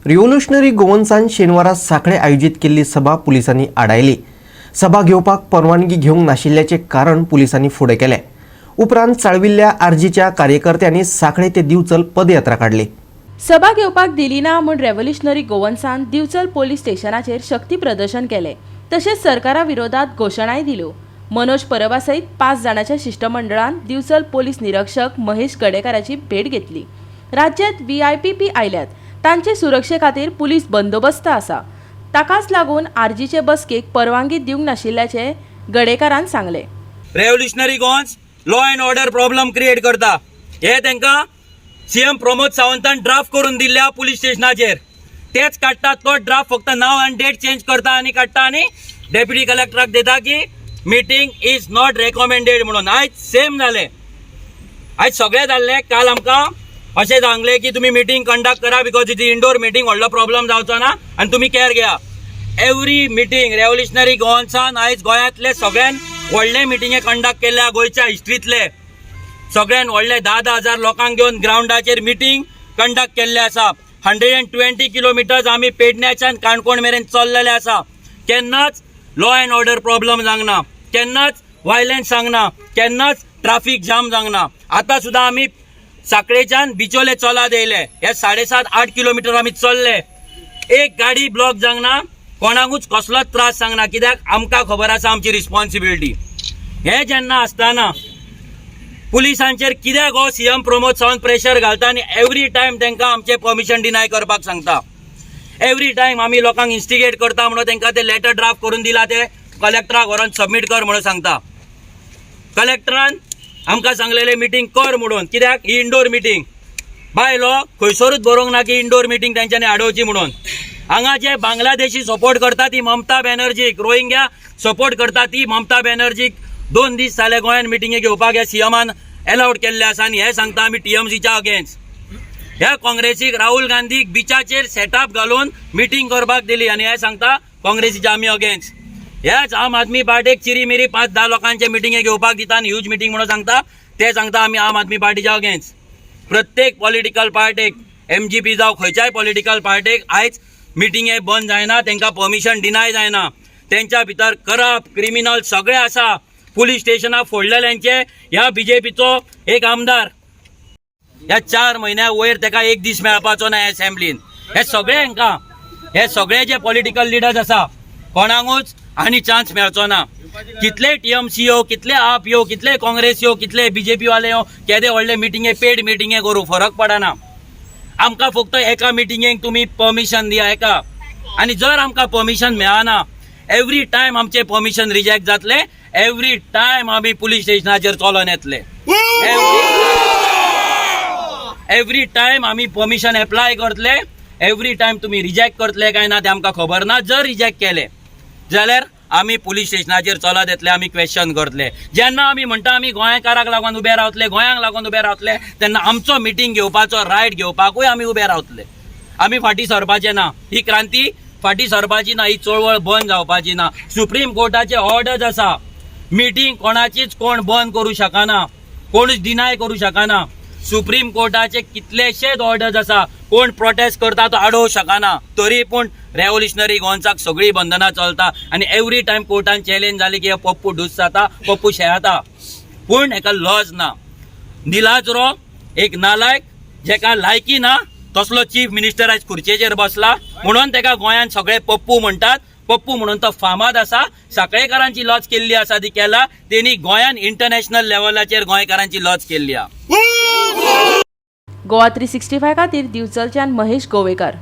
Revolutionary गोवन्सान शेनवारा सांखळे आयोजीत केल्ली सभा पुलिसांनी आडायली. सभा घेवपाक परवानगी घेवंक नाशिल्ल्याचें कारण पुलिसांनी फुडें केलें. उपरांत चाळविल्ल्या आरजीच्या कार्यकर्त्यांनी सांखळे ते दिवचल पदयात्रा काडली. सभा घेवपाक दिली ना म्हूण रेव्होल्युशनरी गोवन्सान दिवचल पोलीस स्टेशनाचेर शक्ती प्रदर्शन केलें. तशेंच सरकारा विरोधात घोशणाय दिल्यो. मनोज परबा सयत 5 जाणांच्या शिश्टमंडळान दिवचल पोलीस निरीक्षक महेश गडेकाराची भेट घेतली. राज्यांत व्हीआयपी आयल्यात, तांचे सुरक्षे खातीर पुलीस बंदोबस्त आसा. ताकाच लागून आरजीचे बसकेक परवानगी दिवंक नाशिल्ल्याचें गडेकारान सांगलें. Revolutionary Goans law and order problem create करता हे तांकां सीएम प्रमोद सावंतान ड्राफ्ट करून दिल्ल्या पुलीस स्टेशनाचेर तेच काडटात. तो ड्राफ्ट फक्त नांव आनी डेट चेंज करता आनी काडटा आनी डेप्युटी कलेक्टराक दिता की मिटींग is not recommended म्हणून. आयज सेम जालें. आयज सगळें जाल्लें. काल आमकां अशें सांगलें की तुमी मिटींग कंडक्ट करा because it indoor meeting, व्हडलो प्रॉब्लम जावचो ना आनी तुमी केअर घेया. एवरी मिटींग रेव्होल्युशनरी गोवन्सान आयज गोंयांतले सगळ्यान व्हडले मिटिंगे कंडक्ट केल्ल्या, गोंयच्या हिस्ट्रींतले सगळ्यान व्हडले 10-10 हजार लोकांक घेवन ग्रावंडाचेर मिटींग कंडक्ट केल्ले आसा. 120 किलोमिटर्स आमी पेडण्याच्यान काणकोण मेरेन चल्लेले आसा. केन्नाच लॉ अँड ऑर्डर प्रॉब्लम जावंक, केन्नाच वायलन्स सांगना, केन्नाच ट्राफीक जाम जावंक. आतां सुद्दां आमी साकळेच्यान बिचोले चलत येयले. हे 7.5-8 किलोमिटर आमी चल्ले. एक गाडी ब्लॉक जावंक ना, कोणाकूच कसलोच त्रास सांगना, कित्याक आमकां खबर आसा आमची रिस्पॉन्सिबिलिटी. हे जेन्ना आसतना पुलिसांचेर कित्याक हो सीएम प्रमोद सावंत प्रेशर घालता आनी एवरी टायम तांकां आमचें परमिशन डिनाय करपाक सांगता? एवरी टायम आमी लोकांक इन्स्टिगेट करता म्हणून तांकां ते लेटर ड्राफ्ट करून दिला, ते कलेक्टराक व्हरोन सबमीट कर म्हणून सांगता. कलेक्टरान आमकां सांगलेलें मिटींग कर म्हणून, कित्याक ही इंडोर मिटींग. बाय लॉ खंयसरूच बरोवंक ना की इंडोर मिटींग तेंच्यांनी आडोवची म्हणून. हांगा जे बांगलादेशी सपोर्ट करता ती ममता बॅनर्जीक, रोहिंग्या सपोर्ट करता ती ममता बॅनर्जीक 2 दीस जाले गोंयान मिटिंगे घेवपाक ह्या सीएमान एलावड केल्ले आसा आनी हे सांगता आमी टीएमसीच्या अगेन्स्ट. ह्या काँग्रेसीक, राहुल गांधीक बिचाचेर सेटअप घालून मिटींग करपाक दिली आनी हे सांगता काँग्रेसीच्या आमी अगेन्स्ट. ह्याच आम आदमी पार्टीक चिरी मिरी 5-10 लोकांचे मिटिंगे घेवपाक दिता आनी ह्यूज मिटींग म्हणून सांगता. ते सांगता आमी आम आदमी पार्टीच्या अगेन्स्ट. प्रत्येक पॉलिटिकल पार्टीक, एमजीपी जावं खंयच्याय पॉलिटिकल पार्टीक आयज मिटिंगे बंद जायना, तांकां परमिशन डिनाय जायना. तेंच्या भितर करप्ट क्रिमिनल सगळे आसा. पुलीस स्टेशनां फोडलेल्यांचे ह्या बीजेपीचो एक आमदार ह्या 4 म्हयन्या वयर ताका एक दीस मेळपाचो ना एसेंब्लीन. हे सगळे हांकां, हे सगळे जे पॉलिटिकल लिडर्स आसा, कोणाकूच आनी चान्स मेळचो ना. कितले टीएमसी यो, कितले आप यो, कितले काँग्रेस यो, कितले बीजेपी वाले यो, केदे व्हडले मिटिंगे, पेड मिटिंगे करूं, फरक पडना आमकां. फक्त एका मिटिंगेक तुमी परमिशन दिया एका. आनी जर आमकां परमिशन मेळना, एवरी टायम आमचे परमिशन रिजेक्ट जातले, एवरी टायम आमी पुलीस स्टेशनाचेर चलोन येतले. एवरी टायम आमी परमिशन एप्लाय करतले, एवरी टायम तुमी रिजेक्ट करतले काय ना ते आमकां खबर ना. जर रिजेक्ट केले जाल्यार आमी पुलीस स्टेशनाचेर चलत येतले, आमी क्वेश्चन करतले. जेन्ना आमी म्हणटा आमी गोंयकाराक लागून उबे रावतले, गोंयांक लागून उबे रावतले, तेन्ना आमचो मिटींग घेवपाचो रायट घेवपाकूय आमी उबे रावतले. आमी फाटीं सरपाचे ना. ही क्रांती फाटीं सरपाची ना. ही चळवळ बंद जावपाची ना. सुप्रीम कोर्टाचे ऑर्डर्स आसा. मिटींग कोणाचीच कोण बंद करू शकना, कोणूच डिनाय करू शकना. सुप्रीम कोर्टाचे कितलेशेच ऑर्डर्स आसा. कोण प्रोटेस्ट करता तो आडोवंक शकना. तरी पूण रेव्होल्युशनरी गोवन्साक सगळीं बंधनां चलता आनी एवरी टायम कोर्टान चॅलेंज जाली की हे पप्पू डूस जाता, पप्पू शेळता. पूण हेका लज ना. निलाजरो, एक नालायक, जेका लायकी ना तसलो चीफ मिनिस्टर आयज खुर्चेचेर बसला म्हणून तेका गोंयांत सगळे पप्पू म्हणटात. पप्पू म्हणून तो फामाद आसा. साखळेकारांची लज केल्ली आसा ती केला तेणी. गोंयान इंटरनॅशनल लेवलाचेर गोंयकारांची लज केल्ली आहा. गोवा 365 खातीर दिवचलच्यान महेश गोवेकार.